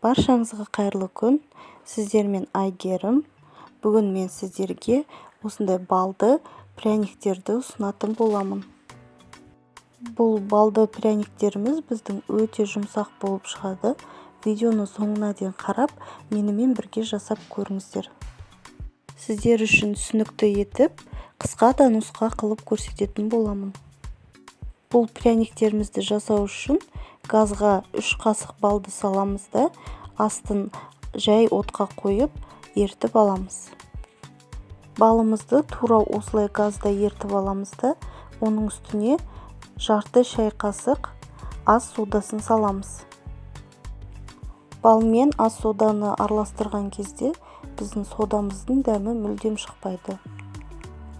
Баршаңызға қайырлы күн. Сіздермен Айгерім. Бүгін мен сіздерге осындай балды пряниктерді ұсынатын боламын. Бұл балды пряниктеріміз біздің өте жұмсақ болып шығады. Видеоны соңына дейін қарап, менімен бірге жасап көріңіздер. Сіздер үшін түсінікті етіп, қысқа да нұсқа қылып көрсететін боламын. Бұл пряниктерімізді жасау үшін газға 3 қасық балды саламыз да, астын жай отқа қойып, ертіп аламыз. Балымызды тура осылай газда ертіп аламыз да, оның үстіне жарты шай қасық ас содасын саламыз. Бал мен ас соданы араластырған кезде біздің содамыздың дәмі мүлдем шықпайды.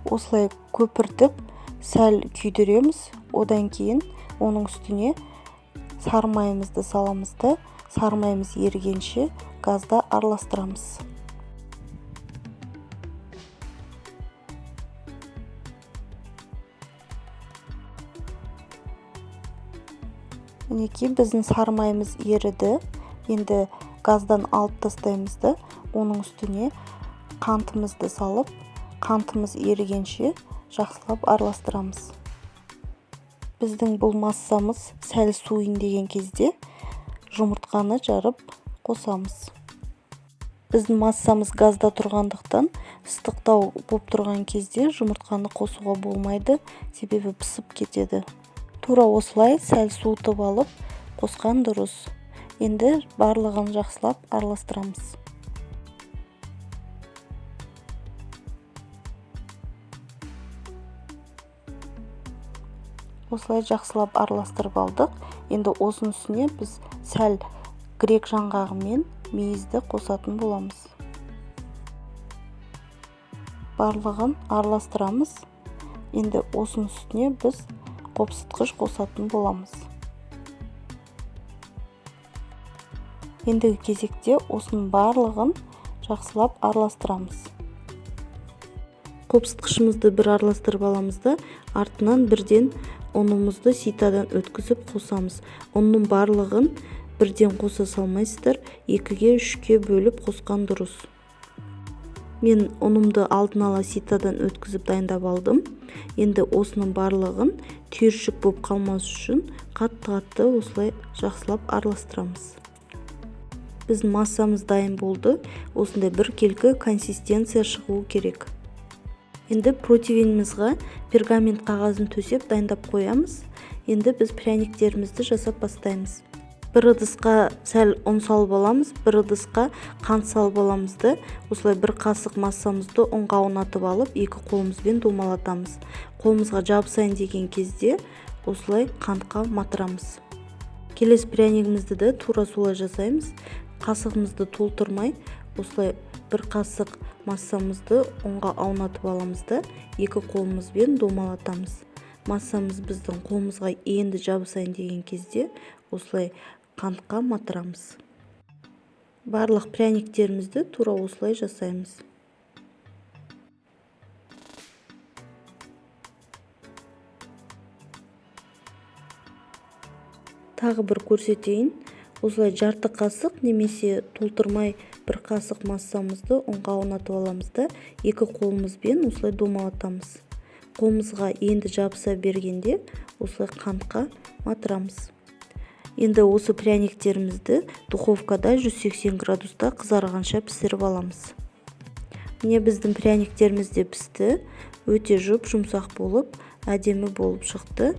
Осылай көпіртіп, сәл күйдіреміз, одан кейін оның үстіне сары майымызды саламыз да, сары майымыз ерігенше газда араластырамыз. Мінекей біздің сары майымыз еріді. Енді газдан алып тастаймыз да, оның үстіне қантымызды салып, қантымыз ерігенше жақсылап араластырамыз. Біздің бұл массамыз сәл суиын деген кезде жұмыртқаны жарып қосамыз. Біздің массамыз газда тұрғандықтан ыстықтау болып тұрған кезде жұмыртқаны қосуға болмайды, себебі пісіп кетеді. Тура осылай сәл суытып алып қосқан дұрыс. Енді барлығын жақсылап араластырамыз. Осылай жақсылап араластырып алдық. Енді осының үстіне біз сәл грек жаңғағы мен мейізді қосатын боламыз. Барлығын араластырамыз. Енді осының үстіне біз қопсытқыш қосатын боламыз. Ендігі кезекте осының барлығын жақсылап араластырамыз. Қопсытқышымызды бір араластырып аламыз да, артынан бірден ұнымызды ситадан өткізіп қосамыз. Ұнның барлығын бірден қоса салмайсыздар, 2-ге 3-ке бөліп қосқан дұрыс. Мен ұнымды алдын ала ситадан өткізіп дайындап алдым. Енді осының барлығын түйіршік болып қалмас үшін қатты-қатты осылай жақсылап араластырамыз. Біздің массамыз дайын болды. Осындай біркелкі консистенция шығуы керек. Енді противенімізге пергамент қағазын төсеп дайындап қоямыз. Енді біз пряниктерімізді жасап бастаймыз. Бір ыдысқа сәл ұн салып аламыз, бір ыдысқа қант салып аламыз да, осылай бір қасық массамызды ұнға аунатып алып, екі қолымызбен домалатамыз. Қолымызға жабысайын деген кезде осылай қантқа матырамыз. Келесі прянигімізді де тура солай жасаймыз. Қасығымызды толтырмай, осылай бір қасық массамызды ұнға аунатып аламыз да, екі қолымызбен домалатамыз. Массамыз біздің қолымызға енді жабысайын деген кезде осылай қантқа матырамыз. Барлық пряниктерімізді тура осылай жасаймыз. Тағы бір көрсетейін. Осылай жарты қасық немесе толтырмай бір қасық массамызды ұнға аунатып аламыз да, екі қолымызбен осылай домалатамыз. Қолымызға енді жабыса бергенде осылай қантқа матырамыз. Енді осы пряниктерімізді духовкада 180 градуста қызарғанша пісіріп аламыз. Міне біздің пряниктеріміз де пісті. Өте жұп-жұмсақ болып, әдемі болып шықты.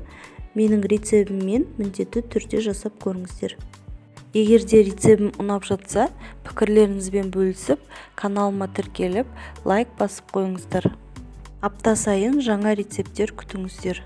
Менің рецебіммен міндетті түрде жасап көріңіздер. Егер де рецебім ұнап жатса, пікірлеріңізбен бөлісіп, каналыма тіркеліп, лайк басып қойыңыздар. Апта сайын жаңа рецепттер күтіңіздер.